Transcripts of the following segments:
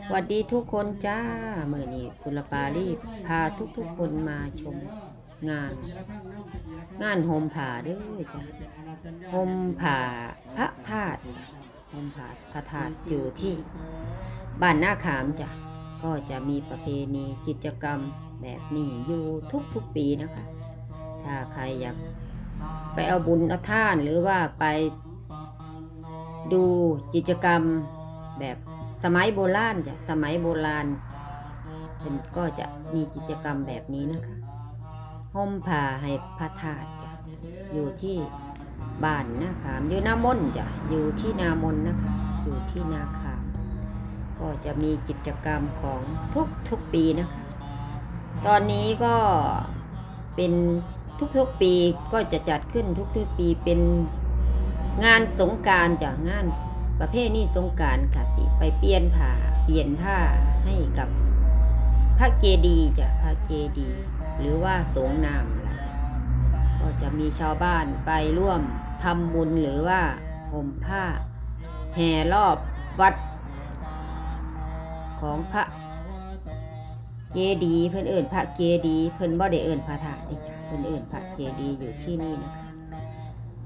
ຫວັດດີທຸກຄົນຈ້າ ມື້ນີ້ກຸລະປາລີພາທຸກໆຄົນມາຊົມງານ ງານຫົ່ມຜ້າເດີຈ້າ ຫົ່ມຜ້າພະທາດຈ້າ ຫົ່ມຜ້າພະທາດຢູ່ທີ່ບ້ານນາຂາມຈ້າ ກໍຈະມີປະເພນີກິດຈະກຳແບບນີ້ຢູ່ທຸກໆປີນະຄະ ຖ້າໃຄຢາກໄປເອົາບຸນເອົາທານ ຫຼືວ່າໄປ ດູກິດຈະກຳແບບສະໄໝໂບລານຈ້າ ສະໄໝໂບລານ ເພິ່ນກໍຈະມີກິດຈະກຳແບບນີ້ນະຄະ ຫົ່ມຜ້າໃຫ້ພະທາດຈ້າ ຢູ່ທີ່ບ້ານນາຂາມ ຢູ່ນາມົນຈ້າ ຢູ່ທີ່ນາມົນນະຄະ ຢູ່ທີ່ນາຂາມ ກໍຈະມີກິດຈະກຳຂອງທຸກໆປີນະຄະ ຕອນນີ້ກໍ ເປັນທຸກໆປີ ກໍຈະຈັດຂຶ້ນທຸກໆປີ ເປັນງານສົງການຈ້າ ງານປະເພນີສົງການກະຊິໄປປ່ຽນຜ້າ ປ່ຽນຜ້າໃຫ້ກັບພະເຈດີຈ້າ ພະເຈດີ ຫຼືວ່າສົງນ້ຳຫັ້ນລະຈ້າ ກໍຈະມີຊາວບ້ານໄປຮ່ວມທຳບຸນ ຫຼືວ່າຫົ່ມຜ້າແຫ່ລອບວັດຂອງພະ ເຈດີ ເພິ່ນເອີ້ນພະເຈດີ ເພິ່ນບໍ່ໄດ້ເອີ້ນພະທາດເດ້ຈ້າ ເພິ່ນເອີ້ນພະເຈດີຢູ່ທີ່ນີ້ນະຄະ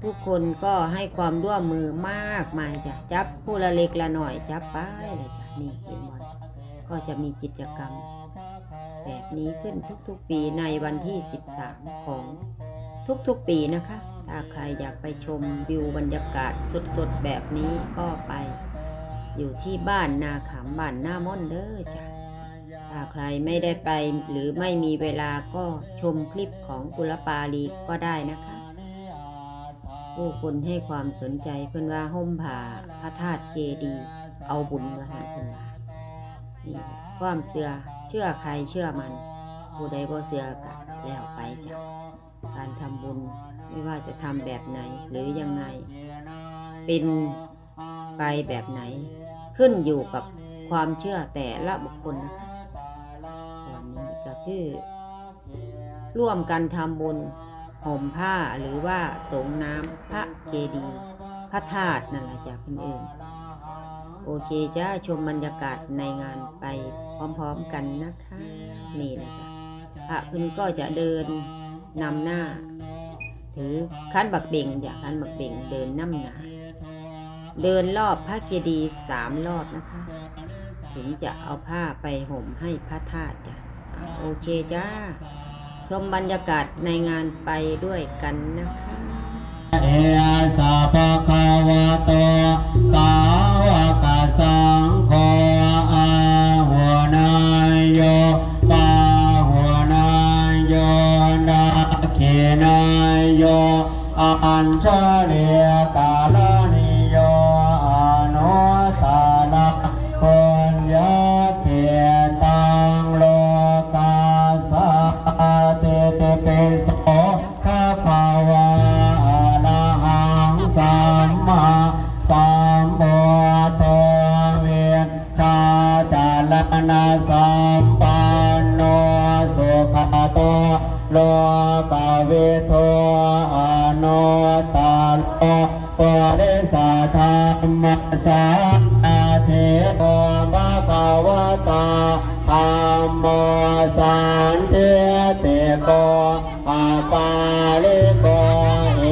ທຸກຄົນກໍໃຫ້ຄວາມຮ່ວມມືມາກມາຍຈ້າ ຈັບຜູ້ລະເລັກລະນ້ອຍ ຈັບໄປລະຈ້າ ນີ້ເຫັນບໍ່ ກໍຈະມີກິດຈະກຳແບບນີ້ຂຶ້ນທຸກໆປີໃນວັນທີສິບສາມຂອງທຸກໆປີນະຄະ ຖ້າໃຄຢາກໄປຊົມວິວບັນຍາກາດສົດໆແບບນີ້ ກໍໄປຢູ່ທີ່ບ້ານນາຂາມ ບ້ານນາມົນເດີຈ້າ. ຖ້າໃຄໄມ່ໄດ້ໄປ ຫຼື ໄມ່ມີເວລາ ກໍຊົມຄລິບຂອງກຸລະປາລີກໍໄດ້ນະຄະ ຜູ້ຄົນໃຫ້ຄວາມສົນໃຈ ເພິ່ນວ່າຫົ່ມຜ້າພະທາດເຈດີ ເອົາບຸນວ່າຊັ້ນ ເພິ່ນວ່າ ນີ້ແຫຼະຄວາມເຊື່ອ ເຊື່ອໃຜເຊື່ອມັນ ຜູ້ໃດບໍ່ເຊື່ອກະແລ້ວໄປຈ້າ ການທຳບຸນ ໄມ່ວ່າຈະທຳແບບໃດ ຫຼື ຍັງໄງ ເປັນ ໄປແບບໃດ ຂຶ້ນຢູ່ກັບຄວາມເຊື່ອແຕ່ລະບຸກຄົນນະຄະ ຕອນນີ້ກໍຄືຮ່ວມກັນທຳບຸນຫົ່ມຜ້າ ຫຼືວ່າສົງນ້ຳພະເຈດີ ພະທາດນັ້ນລະຈ້າ ເພິ່ນເອີ້ນ ໂອເຄຈ້າ ຊົມບັນຍາກາດໃນງານໄປພ້ອມໆກັນນະຄະ ນີ້ລະຈ້າ ພະເພິ່ນກໍຈະເດີນນຳໜ້າ ຖືຂັນໝາກເບັງຈ້າ ຂັນໝາກເບັງເດີນນຳໜ້າ ເດີນລອບພະເຈດີສາມລອບນະຄະ ເຖິງຈະເອົາຜ້າໄປຫົ່ມໃຫ້ພະທາດຈ້າ ອ່າ ໂອເຄຈ້າ ຊົມບັນຍາກາດໃນງານໄປດ້ວຍກັນນະຄະ. ເອສະ ພະຄະວະໂຕ ສາວະກະສັງໂຄ ອາຫຸເນຍໂຍ ປາຫຸເນຍໂຍ ດັກຂິເນຍໂຍ ອັນຊະລີກາລະນິໂຍ ອະນຸດຕະລັງ ປຸນຍະເຂຕັງ ໂລກັດສາ ອິຕິປິໂສ ພະຄະວາ ອະລະຫັງ ສຳມາສຳພຸດໂທ ວິດ ຊາຈາລະນະສຳປັນໂນ ສຸຄະໂຕ ໂລກະວິທູ ອະນຸດຕະໂລ ປຸລິສະທຳມະສາຣະຖິ ພະຄະວະຕາ ທຳໂມ ສັນທິຕິໂກ ອະປາລິໂກ ເອ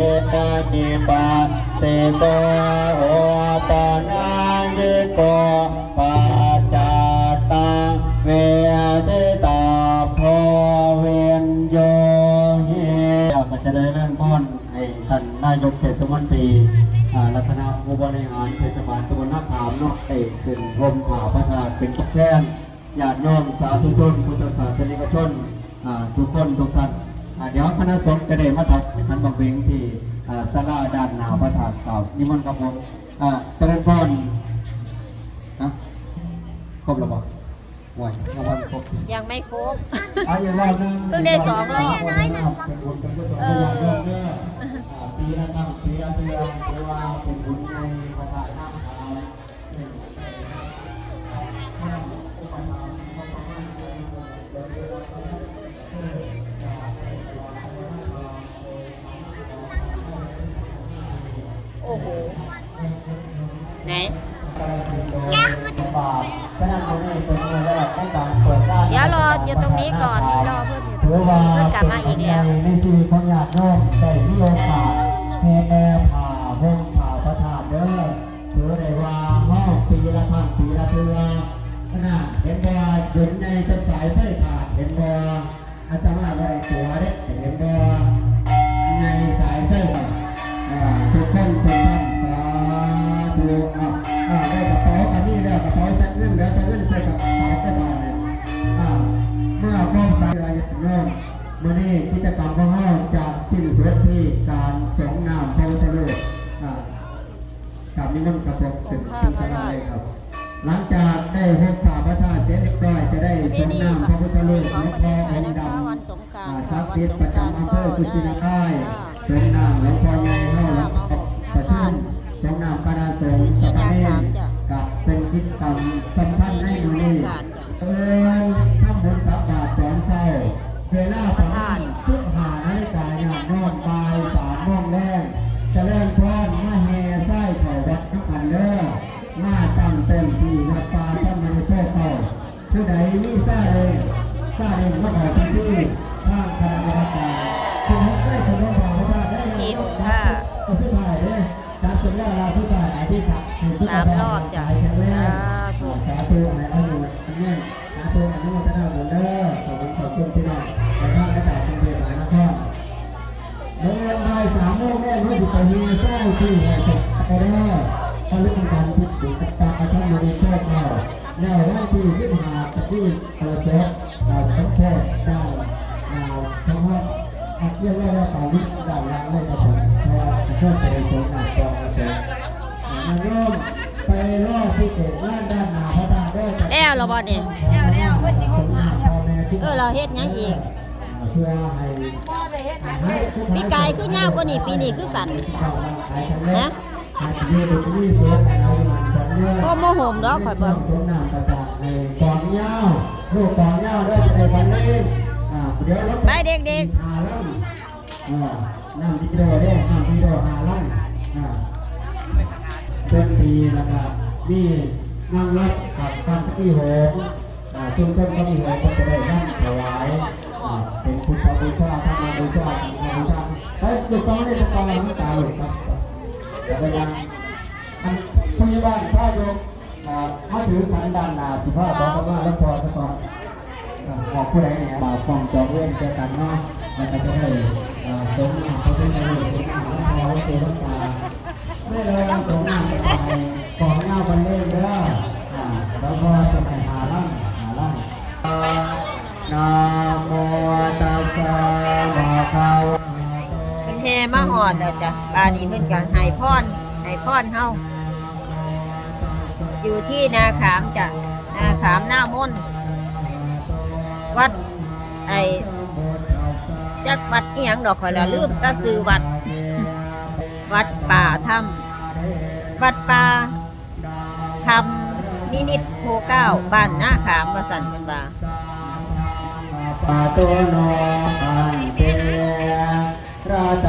ຫິປັດສິໂກ ໂອປະນະຍິໂກ ປັດຈັດຕັງ ເວທິຕາໂພ ວິນໂຍຫິ. ແລ້ວກໍຈະໄດ້ເລີນພອນໃຫ້ທ່ານນາຍົກເທດສະມົນຕີ ອາ ແລະ ຄະນະຜູ້ບໍລິຫານເທດສະບານຕຳບົນນາຂາມເນາະ ໄດ້ຂຶ້ນຫົ່ມຜ້າພະທາດເປັນຕົວແທນ ຍາດໂຍມສາທຸຊົນ ພຸດທະສາສະນິກະຊົນ ອ່າ ທຸກຄົນທຸກທ່ານ ອ່າ ດຽວຄະນະສົງຈະໄດ້ມາຖວາຍຂັນໝາກເບັງທີ່ ອ່າ ສາລາດ້ານໜ້າພະທາດເກົ່າ ນິມົນຄັບຜົມ ອ່າ ຈະເລີນພອນ ຮະ ຄົບແລ້ວບໍ່? ໂອ້ຍ ຍັງບໍ່ຄົບ ຍັງໄມ່ຄົບ ອ່າ ອີກຮອບໜຶ່ງ ເພິ່ງໄດ້ສອງຮອບ ເປັນບຸນເປັນກຸສົນ ເອີ ຂອງຍາດໂຍມເດີ ອ່າ ປີລະຄັ້ງ ປີລະເທື່ອ ຖືວ່າເປັນບຸນໃຫຍ່ ພະທາດນ້ຳຂາວ. ໂອ້ໂຫ ໄຫນ ຢາຂຶ້ນ ตรงนี้ก่อน นี่รอเพื่อนอยู่ตรงนี้ ถือว่า เพื่อนกลับมาอีกแล้ว เป็นบุญใหญ่ในชีวิตของญาติโยม ได้มีโอกาสแห่ผ้าห่มผ้าพระธาตุเด้อ ถือได้ว่าเฮาปีละครั้งปีละเทื่อ ขนาดเห็นบ่ บุญใหญ่เป็นสายไฟขาด เห็นบ่ อาตมาบ่ได้ตั๋วเด้ เห็นบ่ ใหญ่สายไฟ อ่า ทุกคนทุกท่าน สาธุ อ่า อ่า ได้กระเป๋าก็มีแล้ว กระเป๋าใส่เงิน เหลือแต่เงินใส่กระเป๋าแต่บาดนี้ อ่า เมื่อครบสายญาติโยม มื้อนี้กิจกรรมของเฮาจะสิ้นสุดที่การสรงน้ำพระพุทธรูป อ่า ครับ นิมนต์กระผมขึ้นขึ้นสนามเลยครับ หลังจากได้ห่มผ้าพระธาตุเสร็จเรียบร้อย จะได้สรงน้ำพระพุทธรูปหลวงพ่อองค์ดำ อ่า ศักดิ์สิทธิ์ประจำอำเภอกุชินารายณ์ สรงน้ำหลวงพ่อใหญ่เฮา หลวงพ่อประชุม สรงน้ำคณะสงฆ์สามเณร กับเป็นกิจกรรมสำคัญในมื้อนี้ เอิ้นทำบุญตักบาตรตอนเช้า เวลาประมาณสิบห้านาฬิกา ญาติโยม บ่ายสามโมงแลง เจริญพร มาแห่ทรายเข้าวัดนำกันเด้อ มาตั้งต้นที่วัดป่าธรรมนิโคตนเฮา ผู้ใดมีซาเล้ง ซาเล้งมาเข้าพิธี ทางคณะกรรมการ ผู้ใดเคยสนมภาพพระธาตุได้ นี่ หกห้า ก็สุดท้ายเด้อ จัดเป็นเวลาสุดท้าย อธิษฐาน สามรอบจ้ะ ให้ผู้ สาธุ สาธุ ให้อายุยืน สาธุ อนุโมทนาบุญเด้อ ขอบคุณ ขอบคุณพี่น้อง ในทางอาจารย์กรุงเทพมหานคร เมื่อบ่ายสามโมงแลง เฮาสิไปแห่ทรายที่แห่ศพเด้อ พระลูกหลานที่ติดตามพระธรรมในโชคเรา แล้ววันที่สิบห้า จะมี เอ่อ ศพ เอ่อ สมโภชด้าน อ่า ทางวัด อ่า เรียกว่าด้านหลัง ด้านหลังเลยครับผม เพราะว่าเพื่อจะได้สมหน้าจองครับผม อ่า โยมไปรอที่เกศงานด้านหน้าพระธาตุเด้อ แล้วเหรอบ่นี่ แล้ว แล้ว เพิ่นสิห่มผ้าแล้ว เออ เราเฮ็ดหยังอีก เพื่อให้ ปีกายคือยาวกว่านี้ ปีนี้คือสั้น ฮะ โอ้ โมโหมดอก ข้อยบอก กองยาว ลูกกองยาวได้จะได้บรรเลง อ่า เดี๋ยวเรา ไปเด็กๆ หาลำ อ่า น้ำดีโดเด้ น้ำดีโดหาลำ อ่า เป็นปีแล้วก็มีนางรับกับการที่โห อ่า ชุมชนก็มีหลายคนจะได้นำถวาย อ่า เป็นพุทธบูชา ธรรมบูชา สังฆบูชา ไปดูกองเล่นกองน้ำตาหลวงครับ แล้วก็ยัง อันผู้ใหญ่บ้านพายก อ่า มาถือขันด้านหน้า สิพาขอขมาหลวงพ่อซะก่อน อ่า บอกผู้ใดเนี่ย บ่าวกองจองเวรเจอกันเนาะ แล้วก็จะได้ อ่า สมน้ำพระพุทธรูป สมน้ำหลวงพ่อวัดเจดีย์วัดป่า ไม่เลย สมน้ำไป ของเงาบันเลงเด้อ อ่า แล้วก็จะไปหาล่ำ หาล่ำ นะโมตัสสะภะคะวะโต เพิ่นแห่มาฮอดแล้วจ้ะ บาดนี้เพิ่นก็ให้พร ให้พรเฮา อยู่ที่นาขามจ้ะ นาขามนามน วัด ไอ้ จักวัดอีหยังดอก ข้อยละลืมแต่ชื่อวัด วัดป่าธรรม วัดป่าธรรมนิมิตโพเก้า บ้านนาขาม ว่าซั่นเพิ่นว่า ปาโตโน อันเต ราช